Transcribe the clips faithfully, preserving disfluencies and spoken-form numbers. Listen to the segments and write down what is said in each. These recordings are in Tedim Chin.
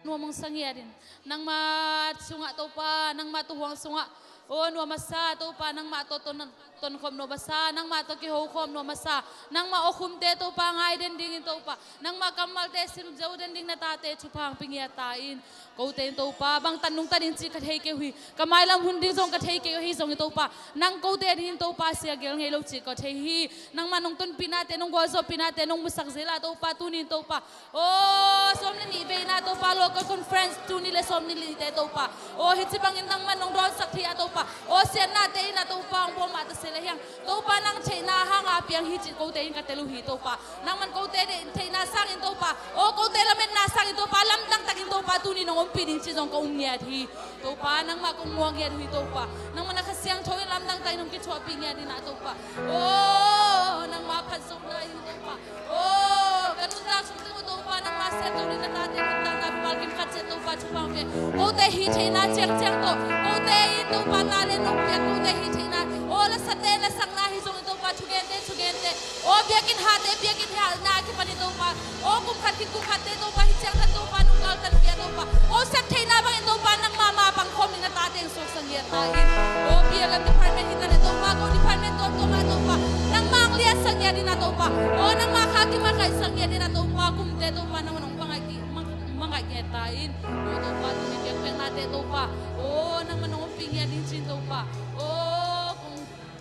Nuam hong sa ngiat in. Nangmah sungah Topa, nangmah tuuhuang sungah, aw, nuam a sa Topa, nangmah tawh ton, tonkhawm nuam a sa, nangmah tawh kihokhawm nuam a sa, nangmah awkhumte Topa ngai den dingin Topa, nangmah kammalte sim zo den ding na tate thupha hong pia ngiat ta in. Kote in Topa, bangtan nungta ding cih ka thei kei uh hi. Ka mailam hun ding zong ka thei kei uh hi zongin Topa, nang kote dingin Topa sia gel ngei lo cih ka thei hi. Nangmah nong tonpihnate, nong gualzawhpihnate nong musak zel a Topa, tuni in Topa, aw, sawm le nih veina Topa, local conference tuni le sawm le nihte Topa, aw, hih ci bangin nangmah nong dawnsak thei a Topa, aw, siatnate in a Topa hong bawl mah ta se leh hiang Topa, nang theihna hanga piang hi cih kote in ka tel uh hi Topa. Nangman kote theihna sangin Topa, aw, kote lametna sangin Topa, lamdang takin Topa, tuni nong ompih ding cih zong ka um ngiat hi. Topa, nangmah kong muak ngiat uh hi Topa. Nangmah na Kha Siangtho in lamdang takin hong kithuahpih ngiat in a Topa, aw, nangmah phat zong na hi Topa. Aw, ka nuntak sung teng uh Topa, nangmah siat zo ding na tate nuntakna biakpiak kim khat ciat Topa thupha hong pia. Kote hih theihna ciangciang tawh, kote in Topa talent hong piak, kote hih theihna, aw, lasate lasakna hi zongin Topa, thugente thugente, aw, biakinn hate biakinn hatna a kipanin Topa, aw, kum khat khit kum khatte Topa, hih ciang khat Topa nong galtan pia Topa, aw, siat theihna bangin Topa, nangmah mah pangkhawm ding na tate hong suaksak ngiat ta in. Aw, P L M department hi ta leh Topa, ko department tuamtuam ah Topa, nangmah hong liatsak ngiat in a Topa, aw, nangmah kha kim a kaihsak ngiat in a Topa, kumte Topa, nangmah nong mangaih ki, mang, mangaih ngiat ta in. Aw Topa, tuni piakpiaknate Topa, aw, nangmah nong ompih ngiat ding cih Topa, aw, kong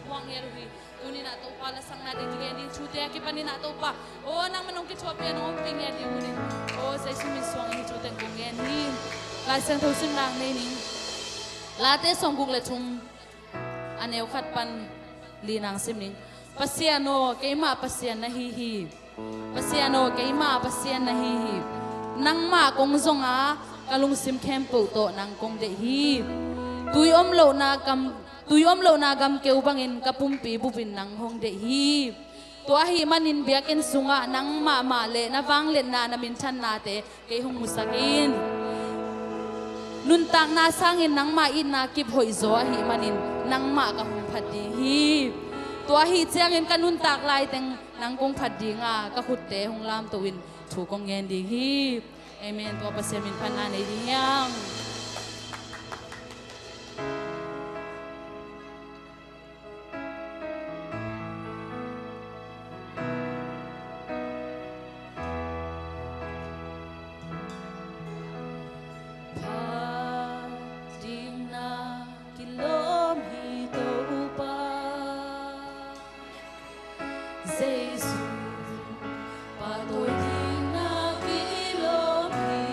muak ngiat uh hi. Tuni in a Topa, lasakna ding kigen ding thute a kipanin a Topa, aw, nangmah nong kithuahpih a nong ompih ngiat ding uh hi. Aw, Jesu min suangin hih thute kong ngen hi. Lai Siangtho simna nei ning. Late sawmguk le thum, a neu khat pan li nang sim ning. Pasian aw, keimah Pasian na hi hi. Pasian aw, keimah Pasian na hi hi. Nangmah kong zong a, ka lungsim khempeuh tawh nang kong deih hi. Tui om lohna gam, tui om lohna gam keu bangin ka pumpi bupin nang hong deih hi. Tua ahih manin biakinn sungah nangmah mah le na vangliatna, na minthannate kei hong musak in. Nuntakna sangin nangmah itna kip hoihzaw ahih manin nangmah ka hong phat ding hi. Tua ahih ciangin ka nuntak laiteng nang kong phat ding a, ka khutte hong lamto in thu kong ngen ding hi. Amen. Tua Pasian min phatna nei ding hiang. Phat ding na kilawm hi Topa. Jesu, pahtawi ding na kilawm hi.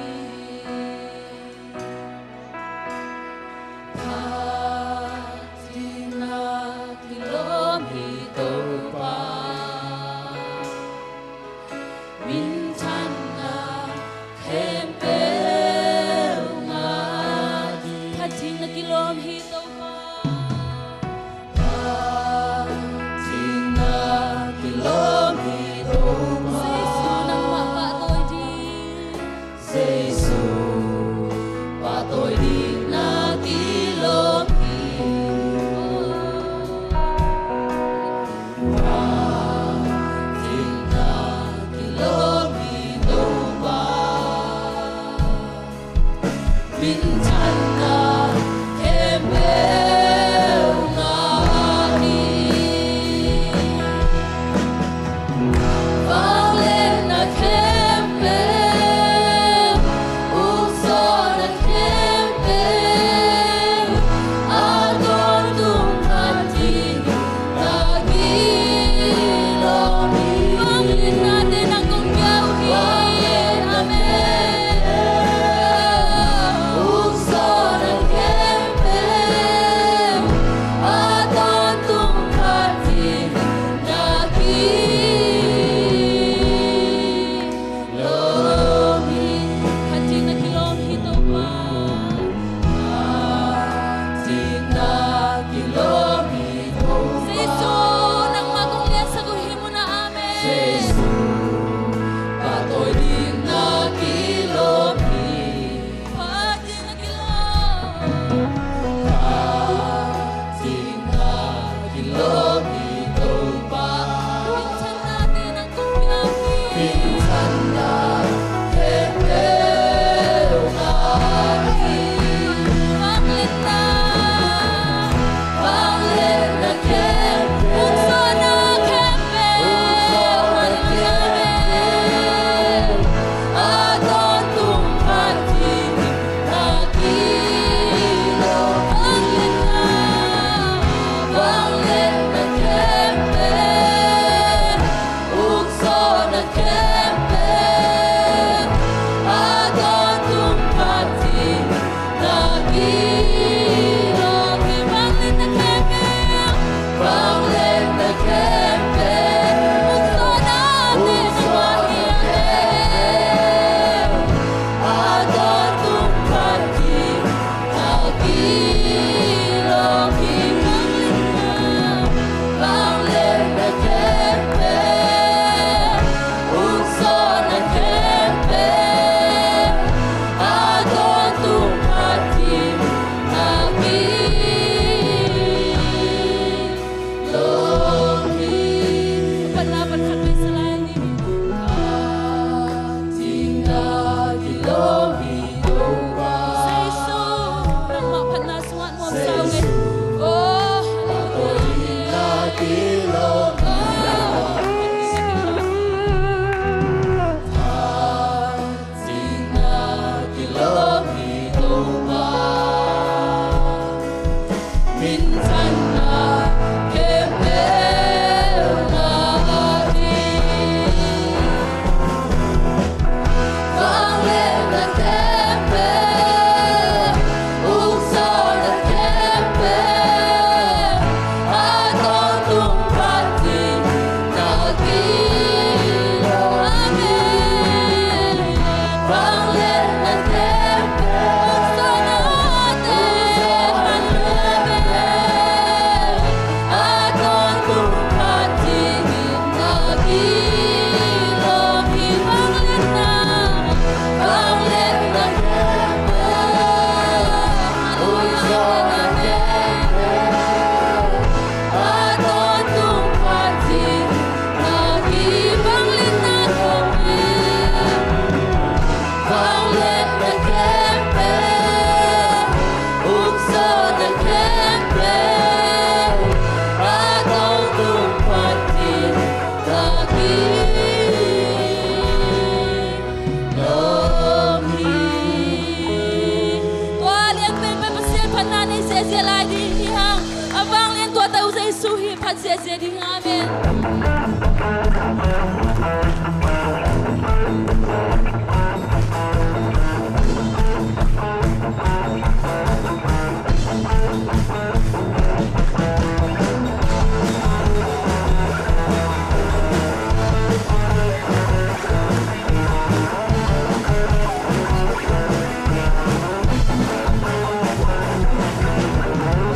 Ziahziah ding, amen.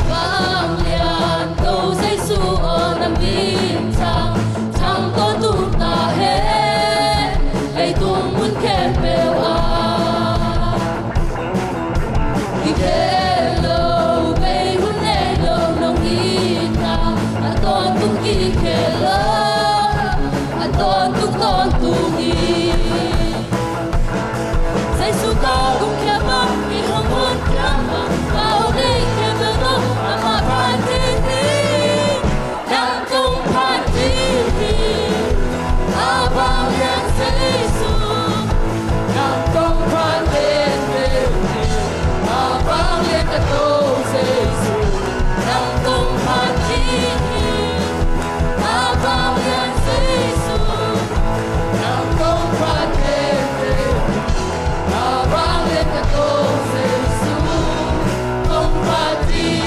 Vanglian Topa Jesu aw, na min thang, thang tawntung ta hen, leitung mun khempeuh ah. Kikhel lo, bei hun nei lo, nong itna a tawntung kikhel lo, a tawntung tawntung hi. Jesu ka gum khia bang, i hong hon khia bang, a aw nei khempeuh tawh amah phat ding hi. Nang kong phat ding hi, a vanglian Jesu. Nang kong phat ding hi, a vanglian ka Topa Jesu. Nang kong phat ding hi, a vanglian Jesu. Nang kong phat ding hi, a vanglian ka Topa Jesu. Kong phat ding.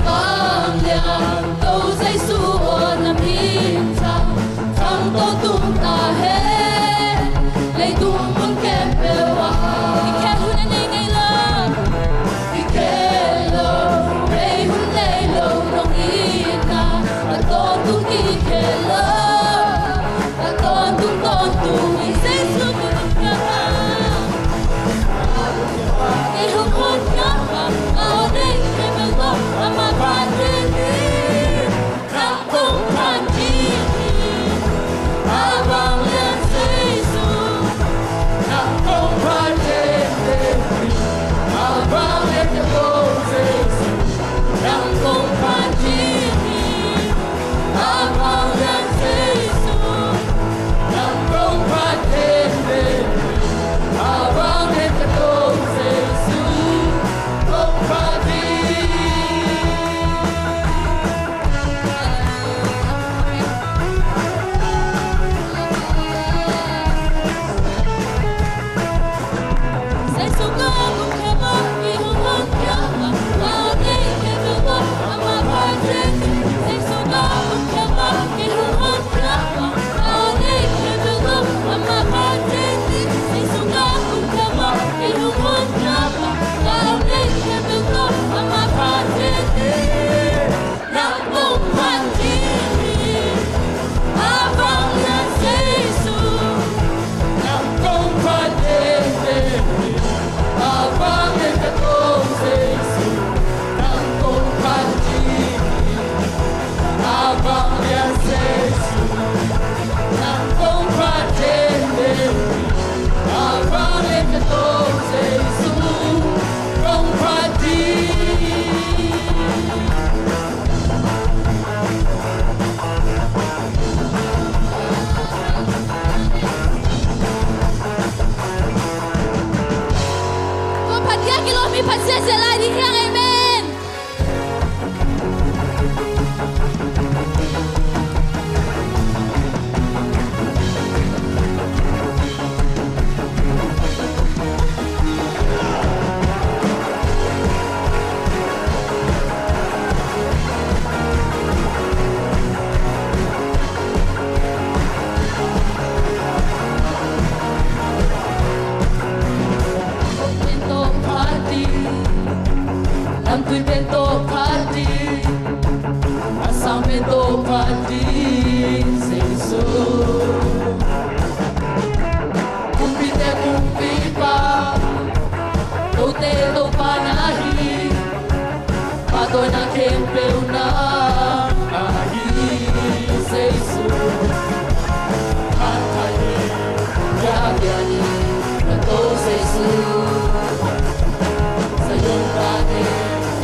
Vanglian Topa Jesu aw, na min thang, thang tawntung ta hen, leitung mun khempeuh ah. Kikhel hun a nei ngei lo. Kikhel lo, bei hun nei lo, nong itna a tawntung kikhel lo, a tawntung tawntung hi. Jesu ka gum khia bang, i hong hon khia bang, a aw nei khempeuh tawh amah phat ding hi. Nang kong phat ding hi, a vanglian Jesu. Nang kong phat ding hi, a vanglian ka Topa Jesu. Nang kong phat ding hi, a vanglian Jesu. Nang kong phat ding hi, a vanglian ka Topa Jesu. Kong phat ding. Nang kong phat ding hi, a vanglian Jesu. Nang kong phat ding hi, a vanglian ka Topa Jesu. Nang kong phat ding hi, a vanglian Jesu. Nang kong phat ding hi, a vanglian ka Topa Jesu. Kong phat ding. Kong phat ding a kilawm hi, phat ziahziah lai ding hi hang, amen. Lampi pen tawh phat ding, a sang pen tawh phat ding, Jesu. Kumpite Kumpipa, kote Topa na hi, pahtawina khempeuh nang na hi, Jesu. Phat thei hi, pia pia hi, na Topa Jesu. Zion gam te,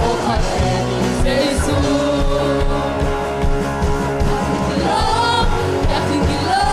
oh phat thei hi, Jesu. Phat thei hi lo, pia thei hi lo,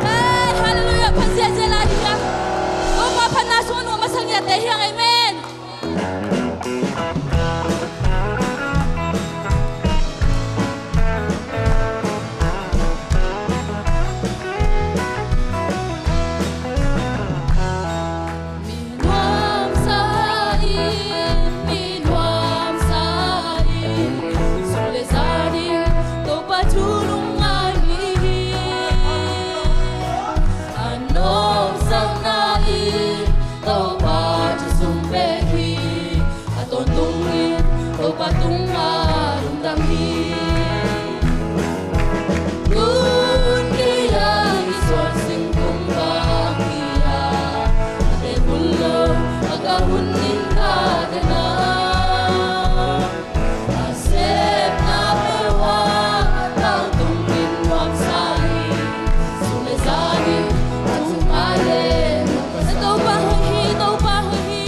Hei, halleluiah, Pasian zia lai ding a. Topa phatna sung a nuam a sang i a te hiang, amen. Mi nuamsa in, mi nuamsa in, sum le za ding Topa thu lungngai mi hi. A nuamsa na in, Topa thu sung bek hi. A tawntung in Topa tungah lungdam hi. Tun kei a i suan singkung bang hi a, a te bul lo a ka hun ning ka te na. A sepna peuh a tangtung in nuamsa hi. Sum le za in a thungai le nuamsa. Topa hoih hi, Topa hoih hi.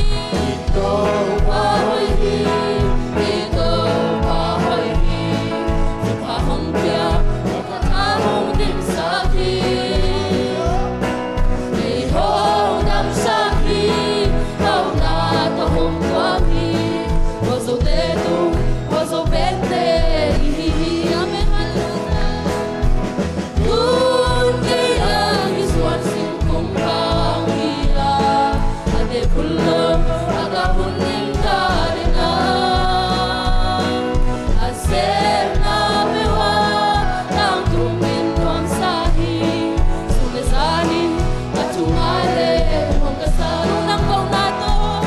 Topa hoih hi, i Topa hoih hi. Thupha hong pia, thupha hong dimsak hi. Kei hong damsak hi, hong na tawh hong tuam hi. Gualzote tung, gualzo pente i hi hi. Amen. Halleluiah. Tun kei a i suan singkung bang hi a, a te bul lo a ka hun ning ka te na. A sepna peuh a tangtung in nuamsa hi. Sum le za in a thungai le nuam ka sa. Lungdam kohna tawh.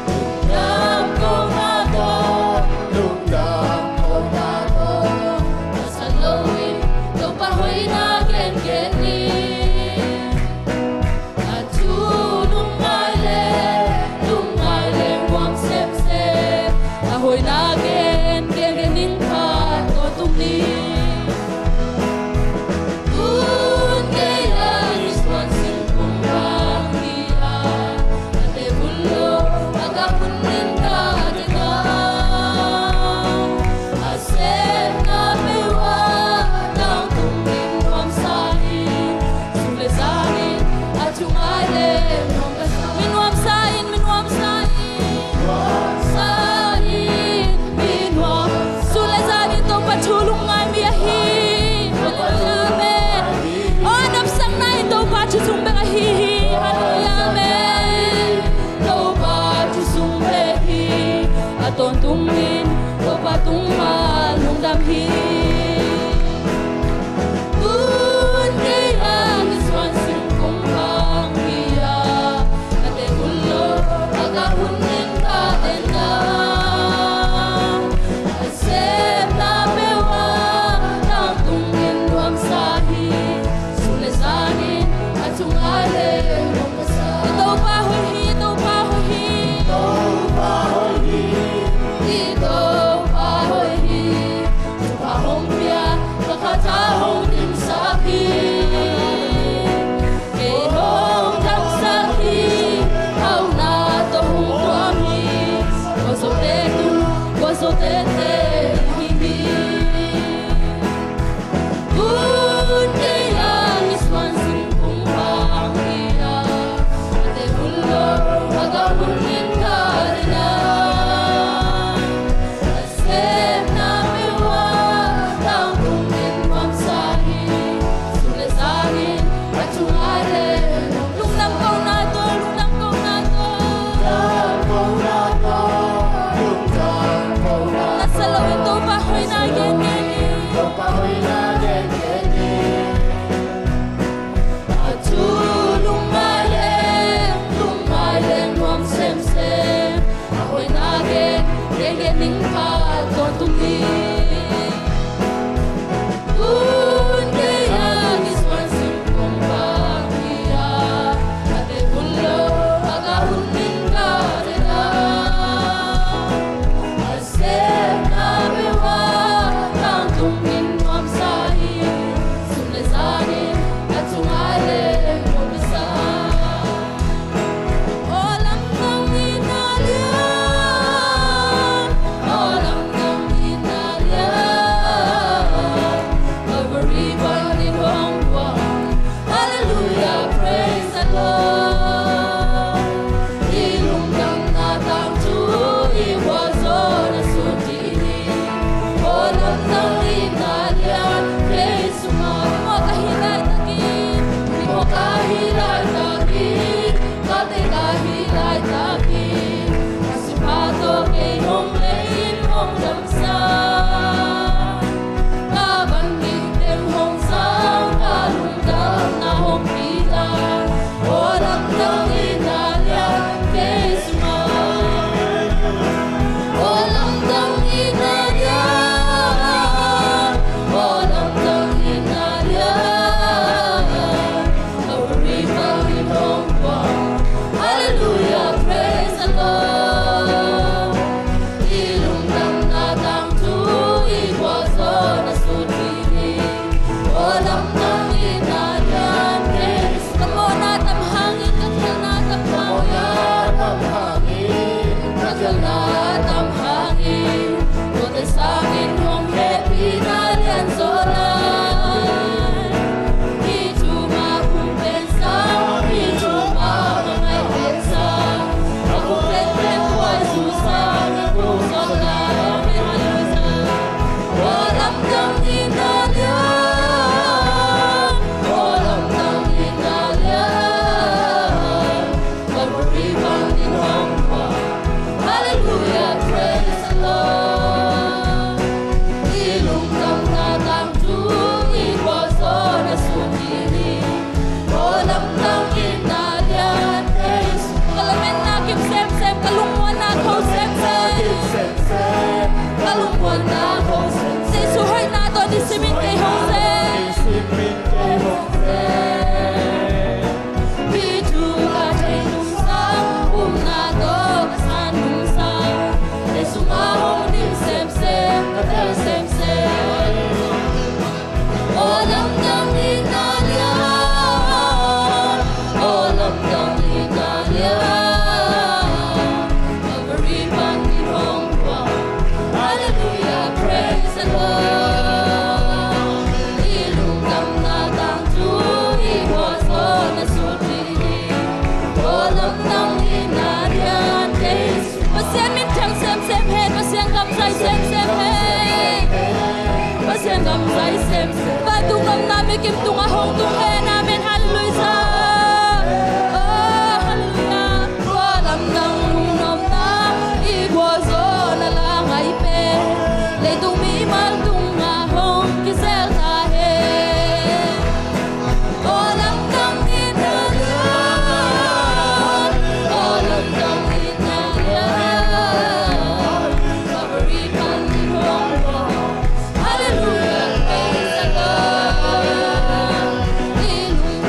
Lungdam kohna tawh, lungdam kohna tawh, a sa lo in Topa hoihna gengen ni. A thu lungngai le, lungngai le nuam semsem, a hoihna gengen, gengen ning khat tawntung ni. Tun kei a i suan singkung bang hi a, a te bul lo a ka hun ning ka te na. A sepna peuh a tangtung in nuamsa hi. Sum le za in a thungai le nuam ka sa. Mi nuamsa in, mi nuamsa in. Nuamsa in, mi nuam. Sum le za in Topa thu lungngai mi ahi. Halleluiah, amen. Aw, damsakna in Topa thu sung bek ahi hi. Halleluiah, amen. Topa thu sung bek hi. A tawntung in Topa tungah lungdam hi. Tun kei a i suan singkung bang hi a, a te bul lo a ka hun ning ka te na. A sepna peuh a tangtung in nuamsa hi. Sum le za in a thungai le nuam ka sa. I Topa hoih hi, i Topa hoih hi. Topa hoih hi, i Topa hoih hi. Thupha hong pia, thupha hong dimsak hi. Kei hong damsak hi, hong na tawh hong tuam hi. Gualzote tung, gualzote te hi hi. Tun kei a i suan singkung bang hi a, a te bul lo a ka hun ning ka te na. A sepna peuh a tangtung in nuamsa hi. Sum le za in a thungai le nuam. Lungdam kohna tawh, lungdam kohna tawh. Lungdam kohna tawh, lungdam kohna tawh. Hallelujah, praise the Lord. I lungdamna tangthu i gualzawhna sut ding hi. Aw lamdang i na lian kei sungah. Mimawh ka hih laitakin, mimawh ka hih laitakin, ka te ka hih laitakin, ka sipha tawh kei hong lei in hong damsak. Ka van gik teng hong zang, ka lungdamna hong pilak. Aw lamdang i na lian kei sungah. Aw lamdang i na lian. Aw lamdang i na lian. Hallelujah, praise the Lord. I lungdamna tangthu i gualzawhna sut ding hi. Aw lamdang i na lian kei sungah. Ka mawhna tam hangin, ka khialhna tam hangin, ka khialhna tam hangin, tuate sangin hong hehpihna lianzaw lai. Hih thu mah hong pen sang, hih thu mah hong ngai pen sang, a hong pen pen tuai zu sang, a hong zaw lai. Amen. Hallelujah. Aw lamdang i na lian, aw lamdang i na lian, Calvary pan in hong tua. Hallelujah, praise the Lord. I lungdamna tangthu i gualzawhna sut ding hi. Aw lamdang i na lian kei sungah. Ka lametna kim semsem, ka lungmuanna kho semsem, ka lungmuanna kho semsem, Jesu hoihna tawh nisimin kei hong sem. Hih thu ka thei nung sang, upna tawh ka san nung sang, kei sungah hong dim semsem, ka tel semsem. Aw lamdang i na lian, aw lamdang i na lian, Calvary pan in hong tua. Hallelujah, praise the Lord. I lungdamna tangthu i gualzawhna sut ding hi. Aw lamdang i na lian kei sungah. Pasian minthang semsem hen, Pasian gam zai semsem hen. Pasian gam zai semsem. Vantung gam na mikim tungah hong tung hen. Amen. Hallelujah. Oh, hallelujah. Tua lamdang lungnopna i gualzawhna la ngai pen leitung mimal tungah hong kizel ta hen. Aw lamdang i na lian, aw lamdang i na lian, Calvary pan in hong tua. Hallelujah, praise the Lord. I lung